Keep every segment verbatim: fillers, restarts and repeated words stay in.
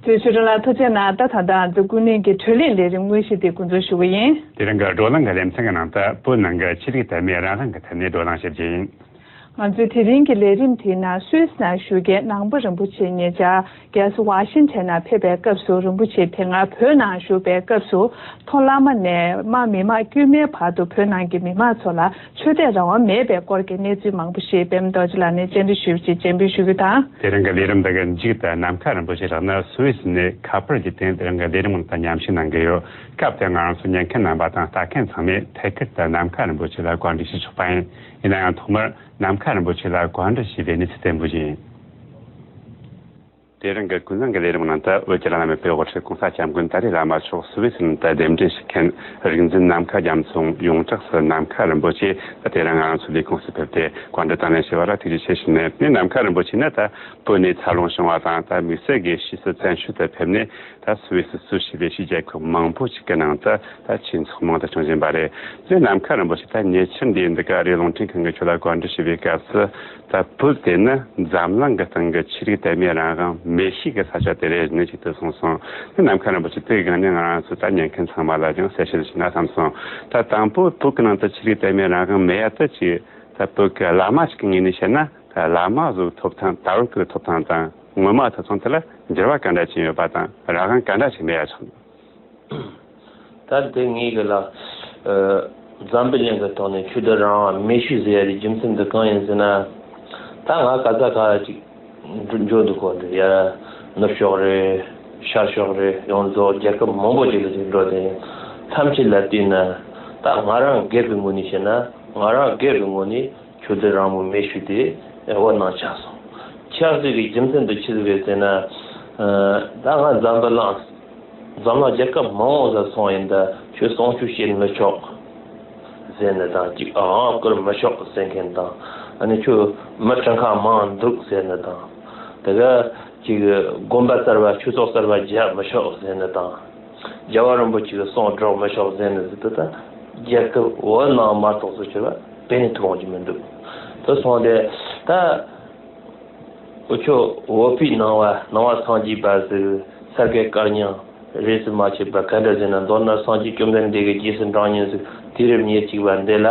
གཙོས་ཆོས་སྒྲོན་ལགས་ཐུགས་རྗེ་གནང་། ད་ད་ལྟ་ང་ཚོ་ཀུན་གླེང་གི་གྲོས་གླེང་ལས་རིམ་དངོས་གཞི་དེ་འགོ་འཛུགས་ཞུ་གི་ཡིན། དེ་རིང་གི་བགྲོ་གླེང་གི་ལེ་ཚན་གྱི་ནང་དུ་བོད་ནང་གི་ཆོས་ལུགས་དད་མོས་རང་དབང་གི་ཐད་ནས་བགྲོ་གླེང་བྱེད་རྒྱུ་ཡིན། ང་ཚོས་དེ་རིང་གི་ལས་རིམ་དེའི་ནང་སུད་སི་ནང་བཞུགས་མཁན་ནང་པ་རིན་པོ་ཆེ་ཉེ་ཆར་རྒྱལ་ས་ཝ་ཤིང་ཊོན་ནང་ཕེབས་པའི་སྐབས་སུ། རིན་པོ་ཆེ་དེ་སྔ་བོད་ནང་བཞུགས་པའི་སྐབས་སུ་མཐོ་བླ་མ་ནས་དམངས་མི་མང་དཀྱུས་མའི་བར་དུ་བོད་ནང་གི་མི་མང་ཚོ་ལ་ཆོས་དད་རང་དབང་མེད་པའི་སྐོར་གྱི་གནས་ཚུལ་མང་པོ་ཞིག་པད་མ་རྡོ་རྗེ་ལགས་ནས་བཅར་འདྲི་ཞུས་པ་ཞིག་སྤྱན་འབུལ་ཞུ་རྒྱུ་དང་། དེ་རིང་གི་ལས་རིམ་འདི་གི་མཇུག་ཏུ་ནམ་མཁའ་རིན་པོ་ཆེ་ལགས་ནི་སུད་སི་ནས་ཁ་པར་བརྒྱུད་དེ་དེ་རིང་གི་ལས་རིམ་ནང་དུ་མཉམ་ཞུགས་གནང་གི་ཡོད། སྐབས་དེར་ང་རང་ཚོ་ཉན་མཁན་རྣམ་པ་དང་ལྟ་མཁན་ཚང་མས་ཐད་ཀར་དུ་ནམ་མཁའ་རིན་པོ་ཆེ་ལ་བཀའ་འདྲི་ཞུ་ཆོག་པ་ཡིན། ཡིན་ན་ཡང་ཐོག་མར་ནམ་མཁའ་རིན་པོ་ཆེ་ལ་བཀའ་འདྲི་ཞུས་པའི་གནས་ཚུལ་བསྟན་པ་ཞིག་ཡིན། དེ་རིང་གི་ཀུན་གླེང་གི་ལས་རིམ་ནང་དུ་བོད་ཀྱི་བླ་ན་མེད་པའི་དབུ་ཁྲིད་གོང་ས་སྐྱབས་མགོན་ཏཱ་ལའི་བླ་མ་མཆོག་སུད་སི་ནང་དུ་གདན་འདྲེན་ཞུ་མཁན་རིག་འཛིན་ནམ་མཁའ་རྒྱ་མཚོ་ཡོངས་གྲགས་སུ་ནམ་མཁའ་རིན་པོ་ཆེ་ད་དེ་རིང་ང་རང་ཚོའི་ལས་ཁུངས་སུ་ཕེབས་ཏེ་བཀའ་འདྲི་དང་ལེན་ཞུས་པ་ལ་ཐུགས་རྗེ་ཆེ་ཞུ་ནས། ནམ་མཁའ་རིན་པོ་ཆེ་ནི་ད་བོད་ནས་འཚར་ལོངས་བྱུང་བ་དང་། ད་དམིགས་བསལ་གྱི་ཕྱིས་སུ་བཙན་བྱོལ་དུ་ཕེབས་ནས། ད་སུད་སི་སུད་སི་ཞེས་པའི་ཕྱི་རྒྱལ་ཁབ་མང་པོ་ཞིག་གི་ནང་དུ་ད་ཆོས་ཚོགས་མང་དུ་བསྐྱངས་བཞིན་པ་རེད། དེ་ནམ་མཁའ་རིན་པོ་ཆེ་ད་ཉེ་ཆར་འདིའི་འདི་ག་རེད། རླུང་འཕྲིན་ཁང་གིས་ཁྱོད་ལ་བཀའ་འདྲི་ཞུས་པའི་སྐབས་སུ། ད་བོད་དེ་ནི་འཛམ་གླིང་གི་སྟེང་གི་ཆོས་ལུགས་དད་མོས་རང་དབང་མེད་ཤོས་ཀྱི་ས་ཆ་དེ་རེད་ནས་ཅིག་ཏུ་གསུངས་སོང་། དེ་ནམ་མཁའ་རིན་པོ་ཆེ་དེའི་སྒང་ནས་ང་རང་ཚོ་ད་ཉན་མཁན་ཚང་མ་ལ་ཀྱང་གསལ་བཤད་ཞུས་ན་བསམ་སོང་། ད་དང་པོ་བོད་ཀྱི་ནང་དུ་ཆོས་ལུགས་དད་མོས་རང་དབང་མེད་ཡ་དེ་ཅིག་ད་བོད་ཀྱི་བླ་མ་ཞིག་གི་ངོས་ནས་བཤད་ན། ད་བླ་མ་ཚོའི་ཐོབ་ཐང་། ད་བར་གྱི་ཐོབ་ཐང་དང་སྔོན་མ་ཐོབ་ཐང་དེ་ལ་འགྱུར་བ་ག་འདྲ་ཕྱིན་ཡོད་པ་དང་། རང་དབང་ག་འདྲ་ཞིག་མེད་ཡ་ཆགས་འདུག་ད་དེ་ངེད་ཀྱི་ལ་ཨ་འཛམ་བུ་གླིང་གི་ཐོག་ནས་ཆོས་དད་རང་དབང་མེད་ཤོས་ཟེར་ཡ་དེ་རྒྱུ་མཚན་འདི་གང་ཡིན་ཟེར་ན། ད་ང་ག་ས་ག་ཅིག་འགྲོ་འགྲོ་འདུག་གོ། འདི་ཡ་ནུབ་ཕྱོགས་རེད། ཤར་ཕྱོགས་རེད། ཡོངས་རྫོགས་རྒྱལ་ཁབ་མང་པོ་ཅིག་ལ་ཅིག་འགྲོ་དེ་ཐམས་ཅད་ལ་བལྟས་ན། ད་ང་རང་སྒེར་གྱི་ངོས་ནས་བཤད་ན། ང་རང་སྒེར་གྱི་ངོས་ནས་ཆོས་དད་རང་དབང་མེད་ཤོས་དེ་བོད་ནང་ཆགས་སོང་། ཆགས་ཟིན་གྱི་རྒྱུ་མཚན་དེ་ཆི་ཟིག་རེད་ཟེར་ན། ཨ་ད་ང་འཛམ་བུ་གླིང་འཛམ་གླིང་རྒྱལ་ཁབ་མང་བོ་ཟིག་སོང་ཡིན། ད་ཁྱོད་གསུང་ཆོས་བཤད་མི་ཆོག་ཟེར་ནི་དང་། ཅིག་དབང་བསྐུར་མི་ཆོག་ཟེར་མཁན་དང་། ཨ་ནི་ཁྱོད་མི་གྲངས་ཀ་མང་འདུག་ཟེར་ནི་དང་། དེ་ག་ཅིག་དགོན་པ་གསར་པ་ཆོས་ཚོགས་གསར་པ་རྒྱག་མི་ཆོག་ཟེར་ནི་དང་། རྒྱལ་བ་རིན་པོ་ཆེ་གི་གསུང་སྒྲོག་མི་ཆོག་ཟེར་ནི་ཟིག་དེ་ད་རྒྱལ་ཁབ་བོད་ནང་མ་གཏོགས་སུ་གྱུར་པ་དཔེ་ནི་ཐུབ་འོང་གི་མི་འདུག་དེ་སོང་སྟེ་ད་འུ་ཆོ་བོད་པའི་ནང་བ་ནང་བ་སངས་རྒྱས་པ་ཟིག་ས་དགེ་བཀའ་རྙིང་རིས་སུ་མ་ཆད་པ་ག་འདྲ་ཟེར་ན། མདོར་ན་སངས་རྒྱས་བཅོམ་ལྡན་འདས་ཀྱི་རྗེས་སུ་འབྲང་ཉིན་ཟིག་དུས་རབས་ཉེར་གཅིག་པ་འདི་ལ་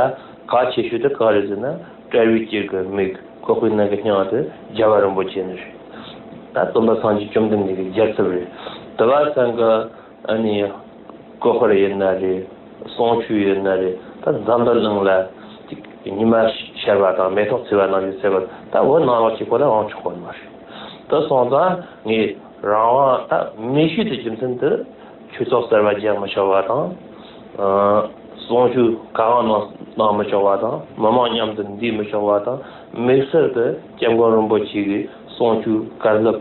གལ་ཆེ་ཤོས་དེ་ག་རེ་ཟེར་ན། དཔྲལ་བའི་དཀྱིལ་གྱི་མིག་ཁོག་པའི་ནང་གི་སྙིང་དེ་རྒྱལ་བ་རིན་པོ་ཆེ་ནི་རེད། ད་སྟོན་པ་སངས་རྒྱས་བཅོམ་ལྡན་འདས་ཀྱི་རྒྱལ་ཚབ་རེད། དེ་བ་ཚང་གི་ཨ་ནི་སྐུ་པར་ཡིན་ན་རེད། གསུང་ཆོས་ཡིན་ན་རེད། ད་འཛམ་བུ་གླིང་ལ་ཅིག་ཉི་མ་ཤར་བ་དང་མེ་ཏོག་ཚེས་པ་ནང་བཞིན་ཚེས་པ། ད་བོད་ནང་ལོགས་ཀྱི་ཁོ་ན་དབང་ཆོག་གོ་མ་རེད། ད་སོང་ཙང་ངས་རང་དབང་ད་མེད་ཤོས་དེ་རྒྱུ་མཚན་དེ་ཆོས་ཚོགས་གསར་པ་རྒྱག་མི་ཆོག་པ་དང་། ཨ་གསུང་ཆོས་ག་གང་གནང་གནང་མི་ཆོག་པ་དང་། མི་མང་མཉམ་དུ་འདུས་མི་ཆོག་པ་དང་། དམིགས་བསལ་དུ་སྐྱབས་མགོན་རིན་པོ་ཆེ་གི་གསུང་ཆོས་བཀའ་སློབ་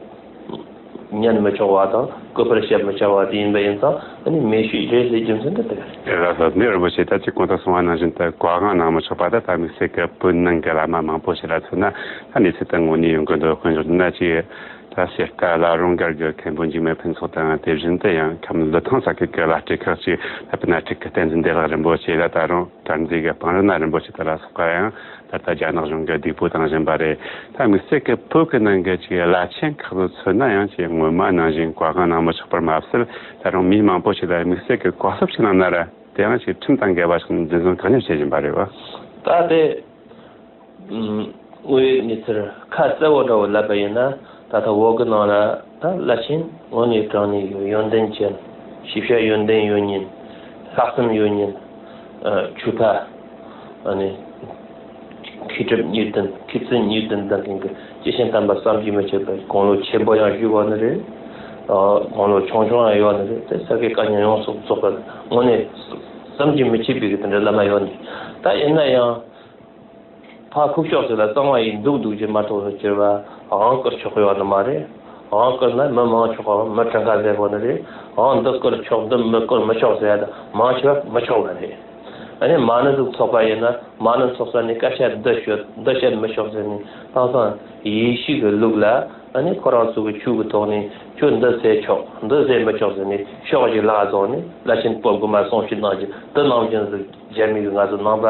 ཉན་མི་ཆོག་པ་དང་། སྐུ་པར་བཤད་མི་བྱ་བ་དེ་ཡིན་པ་ཡིན་ཙང་། ཨ་ནི་མེད་ཤོས་རེད་ཟེར་རྒྱུ་མཚན་དེ་དེ་རེད། ལགས་སོ། ནི་རིན་པོ་ཆེ་ད་ཅིག་གོང་དུ་གསུངས་པ་ནང་བཞིན་དུ་བཀའ་དབང་གནང་མི་ཆོག་པ་ད་ད་དམིགས་བསལ་གྱི་བོད་ནང་གི་བླ་མ་མང་པོ་ཞིག་ལ་མཚོན་ན། ད་གནས་ཚུལ་དེ་དངོས་གནས་ཡོང་གི་འདུག་དཔེར་བཞག་ན་ཅིག་ད་གསེར་རྟ་བླ་རུང་སྒར་གྱི་མཁན་པོ་འཇིགས་མེད་ཕུན་ཚོགས་དང་། དེ་བཞིན་དུ་ཡང་ཁམས་ལི་ཐང་ས་ཁུལ་གྱི་བླ་སྤྲུལ་ཁག་ཅིག་ད་སྤུ་ན་སྤྲུལ་སྐུ་བསྟན་འཛིན་བདེ་ལེགས་རིན་པོ་ཆེ་ལ་ད་རུང་དྲ་འཛིན་གྱི་སྤང་རི་ན་རིན་པོ་ཆེ་དེ་ལ་སོགས་པ་ཡང་ད་ལྟ་རྒྱ་ནག་གཞུང་གི་སྡིགས་པོ་བཏང་བཞིན་པ་རེད། ད་དམིགས་བསལ་གྱི་བོད་ཀྱི་ནང་གི་ཅིག་བླ་ཆེན་ཁག་ཏུ་མཚོན་ན་ཡང་ཅིག་སྔོན་མ་ནང་བཞིན་བཀའ་དབང་གནང་མི་ཆོག་པར་མ་ཟད། ད་རུང་མི་མང་པོ་ཞིག་ལ་དམིགས་བསལ་གྱི་བཀའ་སློབ་ཅིག་གནང་ན་ར། དེ་ཡང་ཅིག་ཁྲིམས་དང་འགལ་བ་ཞིག་འཛིན་བཟུང་བཀག་ཉར་བྱེད་བཞིན་པ་རེད་བ། ད་དེ་དངོས་ཡོད་གནས་ཚུལ་ཁ་གསལ་བོ་འདྲ་བོ་ལབ་པ་ཡིན་ན། ད་ལྟ་བོད་གི་ནང་ལ་ད་བླ་ཆེན་དངོས་གནས་དྲང་གནས་ཡོན་ཏན་ཅན། ཤེས་བྱ་ཡོན་ཏན་ཡོད་མཁན། ལྷག་བསམ་ཡོད་མཁན། ཨ་ཆོས་པ། ཨ་ནི་མཁས་གྲུབ་གཉིས་ལྡན། མཁས་བཙུན་གཉིས་ལྡན་ལྡན་མཁན་གྱི་སྐྱེས་ཆེན་དམ་པ་བསམ་གྱིས་མི་ཁྱབ་པ། དགུང་ལོ་ཆེན་པོ་ཡང་བཞུགས་ཡོད་ནི་རེད། ཨ་དགུང་ལོ་ཆུང་ཆུང་ཡང་ཡོད་ནི་རེད། དེ་ས་དགེ་བཀའ་རྙིང་ཡོངས་སུ་རྫོགས་པ་དངོས་གནས་བསམ་གྱིས་མི་ཁྱབ་པའི་གི་དེ་འདྲ་བླ་མ་ཡོད་ནི། ད་ཡིན་ན་ཡང་ཕ་ཁུག་ཀྱོག་ཅིག་ལ་གཙང་མ་ཡིན་འདུག་འདུག་ཅིག་མ་གཏོགས་སུ་གྱུར་པ་དབང་བསྐུར་ཆོག་གི་ཡོད་ནི་མ་རེད། དབང་བསྐུར་ན་མི་མང་ཆོག་གམ་མི་གྲངས་ཀ་ཟེར་དགོས་ནི་རེད། དབང་འདི་བསྐུར་ཆོག་འདི་མི་བསྐུར་མི་ཆོག་ཟེར་ཡ་ད་མང་ཆེ་བ་མི་ཆོག་པ་རེད། ཨ་ནི་མ་ཎི་ཟིག་ཚོགས་པ་ཡིན་ན་མ་ཎི་ཚོགས་ས་ནས་སྐད་ཆ་འདི་ཤོད་འདི་བཤད་མི་ཆོག་ཟེར་ནས། དེང་སང་ཡེ་ཤུ་གི་ལུགས་ལ་ཨ་ནི་ཁོ་རང་ཚོ་གི་ཆོས་ཀྱི་ཐོག་ནས་ཁྱོད་འདི་ཟེར་ཆོག་འདི་ཟེར་མི་ཆོག་ཟེར་ནས་ཤོག་ཅིག་ལག་བཟུང་ནས་བླ་ཆེན་པོ་དགུ་མ་གསུང་བཤད་གནང་རྒྱུ་འདི་ནང་བཞིན་ཟིག་རྒྱ་མི་གི་ང་ཚོ་ནང་པ་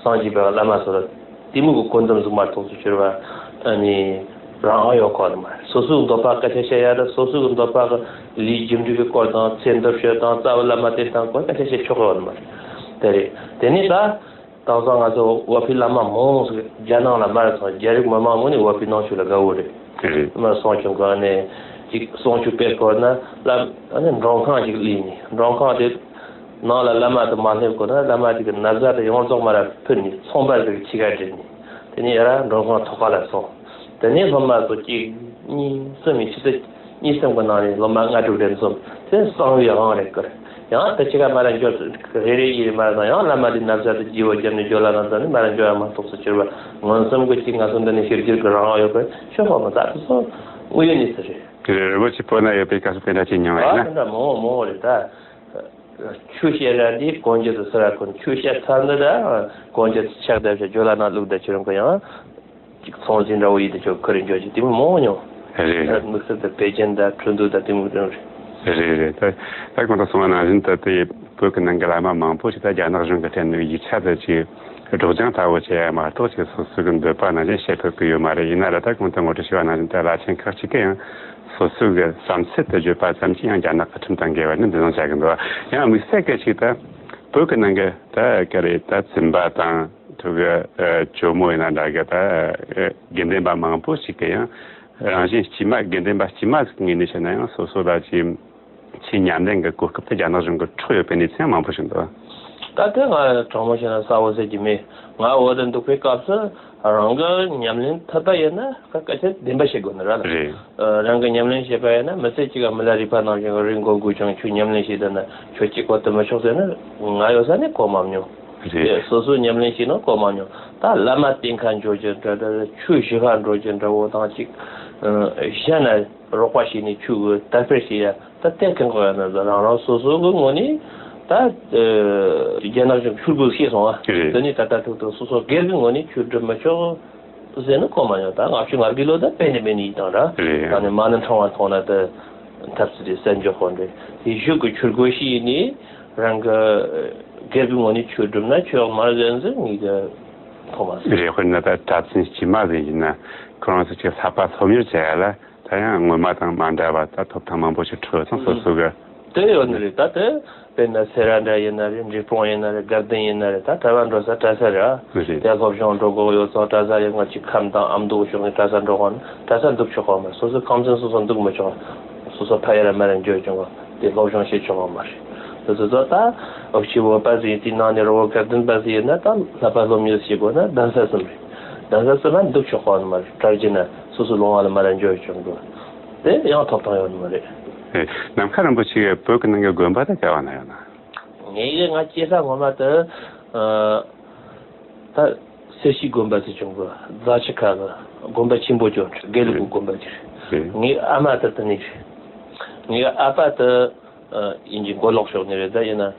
སངས་རྒྱས་པའི་བླ་མ་ཚོ་ལ་གཏི་མུག་གི་ཁུར་འདུམ་ཟིག་མ་གཏོགས་སུ་གྱུར་པ། ཨ་ནི། རང་དབང་ཡོད་ཁོ་ནི་མ་རེད། སོ་སོའི་འདོད་པ་སྐད་ཆ་བཤད་ཡ་ད་སོ་སོའི་འདོད་པ་གི་ལས་རྒྱུ་འབྲས་ཀྱི་སྐོར་དང་ཚེ་འདི་ཕྱི་དང་རྩ་བའི་བླ་མ་བསྟེན་སྟངས་སྐོར་སྐད་ཆ་བཤད་ཆོག་གི་ཡོད་ནི་མ་རེད། དེ་རེད། དེ་ནས་ད་དེང་སང་ང་ཚོ་བོད་པའི་བླ་མ་མང་ཟིག་རྒྱ་ནག་ལ་མར་སོང་། རྒྱ་རིགས་མི་མང་ངོ་ནས་བོད་པའི་ནང་ཆོས་ལ་དགའ་བོ་རེད། རེད། མར་སོང་བྱུང་གི་ཨ་ནི་ཅིག་གསུང་ཆོས་སྤེལ་སྐོར་ན་བླ་ཨ་ནི་མགྲོན་ཁང་ཅིག་གླས་ནས། མགྲོན་ཁང་དེ་ནང་ལ་བླ་མ་དེ་མ་སླེབས་གོང་ན་བླ་མ་དེ་གི་ན་བཟའ་དེ་ཡོངས་རྫོགས་མར་ཕུད་ནས་ཚོང་པ་དེ་གི་ཁྱི་ག་སྦྲིད་ནས། དེ་ནས་ཡར་མགྲོན་ཁང་ཐོག་ཁ་ལ་སོང་། དེ་ནས་སློབ་མ་ཚོ་གཅིག་གཉིས་གསུམ་ཡིན་ཕྱི་ཚེས་གཉིས་གསུམ་གི་ནང་ནས་སློབ་མ་ལྔ་དྲུག་རེ་འཛོམས། དེ་གསང་བའི་དབང་རེད་ཀིར། ཡང་དེ་ཕྱི་ཁ་མར་འབྱོར་རེ་རེ་ཡིན་མ་སོང་། ཡང་བླ་མ་དེ་ན་བཟའ་དེ་བརྗེ་བོ་བརྒྱབ་ནས་འབྱོར་ལ་ན་ད་ནི་མར་འབྱོར་ཡ་མ་གཏོགས་སུ་གྱུར་པ་མངོན་སུམ་གྱི་གཅིག་ང་ཚོ་འདི་ནས་ཕྱིར་འགྱུར་གྱི་རང་དབང་ཡོད་པར་ཤོད་དཔོག་མ་ད་དེ་ཚོ་དངོས་ཡོད་གནས་ཚུལ་རེད། དེ་རེད། རིན་པོ་ཆེ་བོད་ན་ཡོད་པའི་སྐབས་སུ་དེ་འདྲ་ཅིག་མྱོང་བ་ཡིན་ན། ཨ་དེ་འདྲ་མང་བོ་མང་བོ་རེད་ད། ཆོས་བཤད་ར་འདི་གོན་རྒྱུ་དེ་སུ་ར་གོན། ཆོས་བཤད་ཚར་འདི་ད་གོན་རྒྱུ་དེ་ཕྱག་བདར་བྱ་ཇོ་ལ་ན་བླུག་ད་ཁྱེད་རང་གི་ཡང་ཅིག་ཚོང་ཟིན་འདྲ་བོ་ཡིན་དེ་ཆོ་ཁུ་རེ་འཇོག་ཅིག་དེ་མོ་མང་ཉོ། རེད་རེད། དམིགས་བསལ་དུ་པེ་ཅིན་ད་ཁྲུན་ཏུ་ད་དེ་མོ་རེད། རེད་རེད། ད་ད་གོང་དུ་གསུངས་པ་ནང་བཞིན་ད་དེ་བོད་ཀྱི་ནང་གི་བླ་མ་མང་པོ་ཞིག་ད་རྒྱ་ནག་གཞུང་གི་སྟེང་ནས་ཡིག་ཆ་དེ་ཅིག་སྒྲོག་སྦྱང་ལྟ་བུ་བྱས་ཡ་མ་གཏོགས་ཅིག་སོ་སོ་གི་འདོད་པ་ནང་བཞིན་བྱེད་ཐུབ་ཀྱི་ཡོད་མ་རེད། ཡིན་ན་ར་ད་གོང་དུ་ངོ་སྤྲོད་ཞུས་པ་ནང་བཞིན་ད་བླ་ཆེན་ཁག་ཅིག་གིས་ཡང་སོ་སོ་གི་བསམ་ཚུལ་དེ་བརྗོད་པ་ཙམ་གྱིས་ཡང་རྒྱ་ནག་གི་ཁྲིམས་དང་འགལ་བ་ནི་འདི་བཟུང་བྱ་གི་འདུག། ཡང་དམིགས་བསལ་གྱི་ཅིག་ད་བོད་ཀྱི་ནང་གི་ད་ག་རེ་ད་བཙུན་པ་དང་ཐུག་གི་ཇོ་མོ་ཡིན་ན་འདྲ་གི་ད་དགེ་འདུན་པ་མང་པོ་ཞིག་གིས་ཡང་རང་བཞིན་དཀྱུས་མ་དགེ་འདུན་པ་དཀྱུས་མ་ཟིག་ངོས་ནས་བཤད་ན་ཡང་སོ་སོ་ལ་ཅིག་ཆེས་ཉམས་ལེན་གྱི་གོ་སྐབས་དེ་རྒྱ་ནག་གཞུང་གིས་འཕྲོག་ཡོད་པའི་གནས་ཚུལ་ཡང་མང་པོ་ཞིག་འདུག། ད་ལྟ་ང་དྲང་མོ་བཤད་ན་གསལ་བོ་ཟེར་གྱི་མེད། ང་འོ་དེ་འདུག་པའི་སྐབས་སུ་རང་གི་ཉམས་ལེན་ཐུབ་པ་ཡིན་ན་ཁ་སྐད་ཆ་བདེན་པ་བཤད་དགོས་ནི་ར་ལ། རེད། ཨ་རང་གི་ཉམས་ལེན་བྱེད་པ་ཡིན་ན་མི་ཚེ་གཅིག་ག་མི་ལ་རིག་པ་ནང་བཞིན་རིག་འགོ་དགོས་ཀྱང་ཁྱོད་ཉམས་ལེན་བྱེད་དུས་ན་ཁྱོད་གཅིག་པོ་དུ་མི་ཆོག་ཟེར་ན་ང་ཡོད་ས་ནས་གོ་མ་མྱོང་། རེད། དེ་སོ་སོའི་ཉམས་ལེན་བྱེད་ན་གོ་མ་མྱོང་། ད་བླ་མ་བསྟེན་མཁན་འཇོག་རྒྱུ་འདྲ་འདྲ་ཆོས་ཞུ་མཁན་འགྲོ་རྒྱུ་འདྲ་བོ་དང་གཅིག་ཨ་གཞན་ལ་རོགས་པ་བྱས་ནས་ཆོས་གི་དར་སྤེལ་བྱེད་ཡ། ད་དེ་གང་ག་ཡང་ན་རང་རང་སོ་སོ་གི་ངོས་ནས་ད་ཨ་རྒྱ་ནག་གཞུང་ཕྱུར་བུ་ཤེས་སོང་བ། རེད། དེ་ནས་ད་ལྟ་ཐུག་ཐུག་སོ་སོ་སྒེར་གི་ངོས་ནས་ཆོས་སྒྲུབ་མི་ཆོག་ཟེར་ནི་གོ་མ་མྱོང་། ད་ལྔ་བཅུ་ང་དགུའི་ལོ་ད་དཔེ་ནས་དཔེ་ནས་ཡིན་དང་འདྲ། རེད། ད་ནི་མ་ཎི་ཕྲེང་བ་མཐོང་ན་ད་ཐབས་ཚུལ་དེ་གསན་འཇོག་གོ་འདྲེ་དེ་གཞུག་གི་ཆོས་སྒོ་ཤེས་ནས་རང་གི་སྒེར་གི་ངོས་ནས་ཆོས་སྒྲུབ་ན་ཆོག་མ་ཟེར་ཟེར་ངས་ཀྱི་མཐོང་མ་སོང་། རེད། དཔེར་ན་ད་གྲྭ་བཙུན་དཀྱུས་མ་ཟིག་ཡིན་ན་ཁོ་རང་ཚོ་ཅིག་བསླབ་པ་སློབ་གཉེར་བྱེད་ཡ་ལ། ད་ཡང་སྔོན་མ་དང་མ་འདྲ་བ་ད་ཐོབ་ཐང་མང་པོ་ཞིག་འཕྲོད་ཙང་སོ་སོ་གི། དེ་ཡོད་ནི་རེད། ད་དེ་དཔེར་ན་སེ་ར་འདྲ་ཡིན་ན་རེད། འབྲས་སྤུངས་ཡིན་ན་རེད། དགའ་ལྡན་ཡིན་ན་རེད། ད་གྲྭ་པ་འགྲོ་ས་གྲྭ་ས་རེད། རེད། དེ་སློབ་སྦྱོང་འགྲོ་དགོས་ཡོད་ཙང་གྲྭ་ས་ཡོད། ང་ཅིག་ཁམས་དང་ཨ་མདོ་ཕྱོགས་ནས་གྲྭ་ས་འགྲོ་དགོས་ན་གྲྭ་ས་འདུག་ཆོག་གོ་མ། སོ་སོ་ཁམས་ཚན་སོ་སོ་འདུག་མི་ཆོག། སོ་སོ་ཕ་ཡུལ་ལ་མར་འགྱོ་བྱུང་བ་དེ་སློབ་སྦྱོང་བྱེད་ཆོག་གོ་མ་རེད། དེ་ཚོ་ད་འུ་ཅག་བོད་པ་ཟིག་ཡིན་དུས་ནང་ནས་རི་བོ་དགའ་ལྡན་པ་ཟིག་ཡིན་ན་ད་བསླབ་པ་སློབ་གཉེར་བྱེད་དགོས་ན་གདན་ས་གསུམ་རེད། གདན་ས་གསུམ་ལ་འདུག་ཆོག་གོ་མ་རེད། གྲྭ་རྒྱུན་ན་སོ་སོ་ལུང་བ་ལ་མར་འགྱོ་བྱུང་དགོས། དེ་ཡང་ཐོབ་ཐང་ཡོད་ནི་མ་རེད། ཨེ། ནམ་མཁའ་རིན་པོ་ཆེ་གིས་བོད་ཀྱི་ནང་གི་དགོན་པ་དེ་ག་བ་ན་ཡོད་ན། ངེད་ཀྱི་ང་སྐྱེས་ས་ངོ་མ་དེ་ཨ་ད་སེར་བྱེས་དགོན་པ་ཟེར་བྱུང་གི། རྫ་ཆུ་ཁ་གི་དགོན་པ་ཆེན་པོ་ཅིག་ཡོད་རེད། དགེ་ལུགས་ཀྱི་དགོན་པ་ཅིག་རེད། ངའི་ཨ་མ་དེ་དེ་ནས་རེད། ངའི་ཨ་ཕ་དེ་ཨ་དབྱིན་ཇི་མགོ་ལོག་ཕྱོགས་ནས་རེད། ད་ཡིན་ན་ཨ་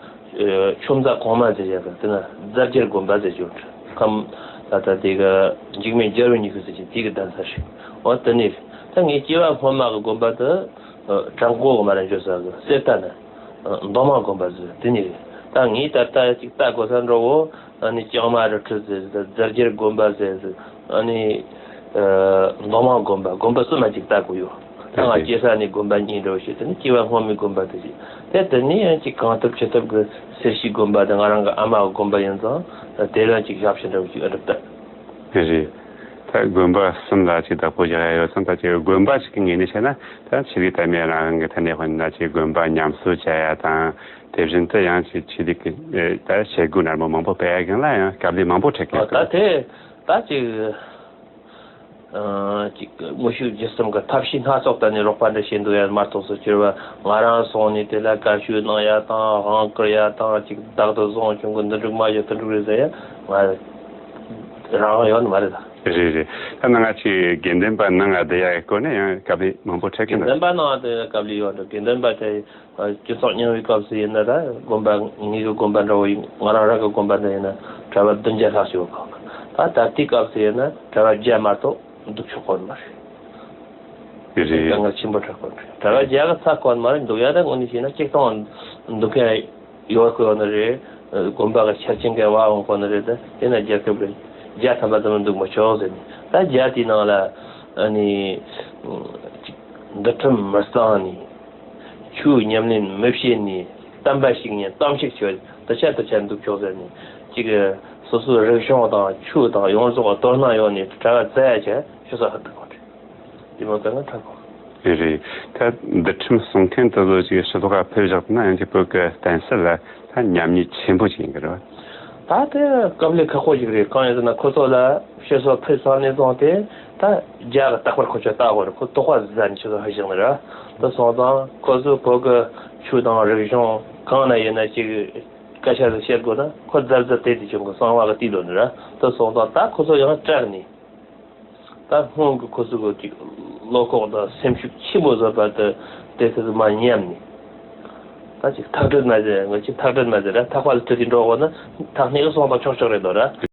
ཆུ་མཛའ་གོང་མ་ཟེར་ཡ་གི་དེ་ན་རྫ་རྒྱལ་དགོན་པ་ཟེར་གྱི་ཡོད་རེད། ཁམས་ད་ལྟ་དེ་གི་འཇིགས་མེད་རྒྱལ་བའི་ཉི་ཤུ་ཟེར་གྱི་དེ་གི་གདན་ས་རེད། འོ་དེ་ནས་རེད། ད་ངའི་སྐྱེ་བ་སྔོན་མ་གི་དགོན་པ་དེ་ཨ་བྲག་འགོ་གི་མར་འགྱོ་ས་གི་གསེར་རྟ་ན་ཨ་མདོ་སྨད་དགོན་པ་ཟེར་དེ་ནས་རེད། ད་ངས་ད་ལྟ་ཅིག་ལྟ་དགོས་ས་འདྲ་བོ། ཨ་ནི་ལྕང་མ་རི་ཁྲོད་ཟེར་ཟེར། རྫ་རྒྱལ་དགོན་པ་ཟེར་ཟེར། ཨ་ནི་ཨ་མདོ་སྨད་དགོན་པ། དགོན་པ་གསུམ་མ་ཅིག་ལྟ་དགོས་ཡོད། ད་ང་སྐྱེས་ས་ནི་དགོན་པ་གཉིས་འདྲ་བོ་ཞིག་དེ་ནི་སྐྱེ་བ་སྔོན་མའི་དགོན་པ་དེ་ཞིག་དེ་དེ་ནི་ཡང་ཅིག་གང་ཐུབ་ཅི་ཐུབ་གི་སེར་བྱེས་དགོན་པ་དེ་ང་རང་གི་ཨ་མ་གི་དགོན་པ་ཡིན་ཙང་དེ་ལ་ཅིག་ཞབས་ཕྱི་འདྲ་བོ་ཅིག་ཨ་སྒྲུབ་ད། རེད། ད་དགོན་པ་གསུམ་ལ་ཅིག་བདག་པོ་རྒྱག་ཡ་ཡོད་ཙང་ད་ཅིག་དགོན་པ་ཞིག་གི་ངོས་ནས་བཤད་ན་ད་ཆོས་ལུགས་དད་མོས་རང་དབང་གི་ཐད་ནས་དཔེར་ན་ཅིག་དགོན་པ་ཉམས་གསོ་བྱ་ཡ་དང་དེ་བཞིན་དུ་ཡང་ཅིག་ཆོས་ལུགས་ཀྱི་ཨེ་ད་བྱེད་སྒོ་ནར་མོ་མང་པོ་སྤེལ་ཡ་གང་ལ་ཡང་དཀའ་ལས་མང་པོ་འཕྲད་ཨ་ཀྱི་ད་ཡོད། དེ་ད་ཅིག་ཨ་ཅིག་དངོས་ཤུགས་བརྒྱུད་གསུམ་གྱི་ཐབས་ཤེས་སྣ་ཚོགས་བཏོན་ནས་རོགས་པ་འདྲ་བྱེད་འདུག་ཡ་མ་གཏོགས་སུ་གྱུར་པ་ང་རང་སོང་ནས་དེ་ལ་དགའ་ཞུ་གནང་ཡ་དང་དབང་བསྐུར་ཡ་དང་ཅིག་བདག་ཏུ་བཟུང་བྱུང་གི་འདི་འགྲིག་མ་བྱུང་དེ་འགྲིག་རེད་ཟེར་ཡ་ང་རང་ཡོད་ནི་མ་རེད་ད། རེད་རེད། ད་ནང་ང་ཅིག་དགེ་འདུན་པ་ནང་ང་བསྡད་ཡ་གི་སྐོར་ནས་ཡང་དཀའ་ལས་མང་པོ་འཕྲད་ཀྱི་འདུག་དགེ་འདུན་པ་ནང་ང་བསྡད་ཡ་དཀའ་ལས་ཡོད་འགྲོ། དགེ་འདུན་པ་དེ་སྤྱི་ཚོགས་རྙིང་བའི་སྐབས་སུ་ཡིན་ན་ད་དགོན་པ་ངེད་ཀྱི་དགོན་པ་འདྲ་བོ་ཡིན། ང་རང་རང་གི་དགོན་པ་འདྲ་ཡིན་ན་གྲྭ་པ་བདུན་བརྒྱ་ལྷག་ཞིག་ཡོད་གི། ད་ད་ལྟའི་སྐབས་སུ་ཡིན་ན་གྲྭ་པ་བརྒྱ་མ་གཏོགས་འདུག་ཆོག་གོ་ནི་མ་རེད། རེད། དཀའ་ངལ་ཆེན་པོ་འཕྲད་གོ་ནི་རེད། གྲྭ་པ་བརྒྱ་གི་ཚད་གོ་ནི་མ་རེད། འདུག་ཡ་ད་དངོས་གནས་བྱས་ན་གཅིག་སྟོང་འདུག་མཁན་ཡོད་གོ་ནི་རེད། དགོན་པ་གི་ཆར་ཆེན་གི་བ་འོང་གོ་ནི་རེད། ད་དེ་ན་རྒྱལ་ཁབ་ཀྱི་བརྒྱ་ཐམ་པ་ཙམ་འདུག་མི་ཆོག་ཟེར་ནས་ད་བརྒྱ་དེའི་ནང་ལ། ཨ་ནི་ཅིག་འདུལ་ཁྲིམས་མི་གཙང་ནས། ཆོས་ཉམས་ལེན་མི་བྱེད་ནས། བསྟན་པ་ཞིག་ཉམས་གཏམ་ཞིག་བྱོས། དུ་ཆ་དུ་ཆ་འདུག་ཆོག་ཟེར་ནས། ཅིག་སོ་སོའི་རིག་གཞུང་དང་ཆོས་དང་ཡོངས་རྫོགས་དོ་སྣང་ཡོད་ནས་གྲྭ་བ་བཙལ་ཡ་ཆ་ཤོད་ས་ཧ་ཐུག་གོ་རེད། དེ་མ་ཚད་ང་ཁྲ་གོ། རེད་རེད། ད་འདུལ་ཁྲིམས་སྲུང་མཁན་དེ་ཚོ་ཅིག་ཕྱི་ཐོག་ག་ཕེབས་བཞག་ན་ཡང་ཅིག་བོད་ཀྱི་བསྟན་སྲིད་ལ་ད་ཉམས་ཉེས་ཆེན་པོ་ཅིག་ཡིན་གི་རེད་བ། ད་དེ་སྐབས་ལས་ཁག་པོ་ཞིག་རེད། གང་ཡིན་ཟེར་ན་ཁོ་ཚོ་ལ་ཕྱི་སོ་ཕེབས་སོང་ནས་བཟུང་སྟེ་ད་རྒྱ་གི་རྟག་པར་ཁོ་ཚོས་ལྟ་དགོས་རེད། ཁོ་དོགས་པ་ཟ་ནས་ཁྱོད་ཚོ་ཧ་ཞིག་ནི་རེད། ད་སོང་ཙང་ཁོ་ཚོས་བོད་ཀྱི་ཆོས་དང་རིག་གཞུང་གང་ན་ཡིན་ན་ཅིག་སྐད་ཆ་ཟིག་བཤད་དགོས་ན་ཁོ་རྫབ་རྫབ་དེ་དེ་བྱུང་གི་གསང་བ་གི་དུས་ལོ་ནི་རེད། ད་སོང་ཙང་ད་ཁོ་ཚོ་ཡང་སྐྲག་ནས། ད་སྔོན་གྱི་ཁོ་ཚོ་གི་ཅིག་བློ་ཁོག་དང་སེམས་ཤུགས་ཆེན་པོ་བཟོ་བ་དེ་དེ་ཚོ་མ་ཉམས་ནས། ད་ཅིག་ཐག་གྲོད་མ་ཟེར། ང་ཅིག་ཐག་གྲོད་མ་ཟེར་ར། ཐག་པ་ལ་གྲོད་དེ་འགྲོ་དགོས་ན་ཐག་སྣེ་གི་སོང་དང་ཆོག་ཆོག་རེད་དོ་ར།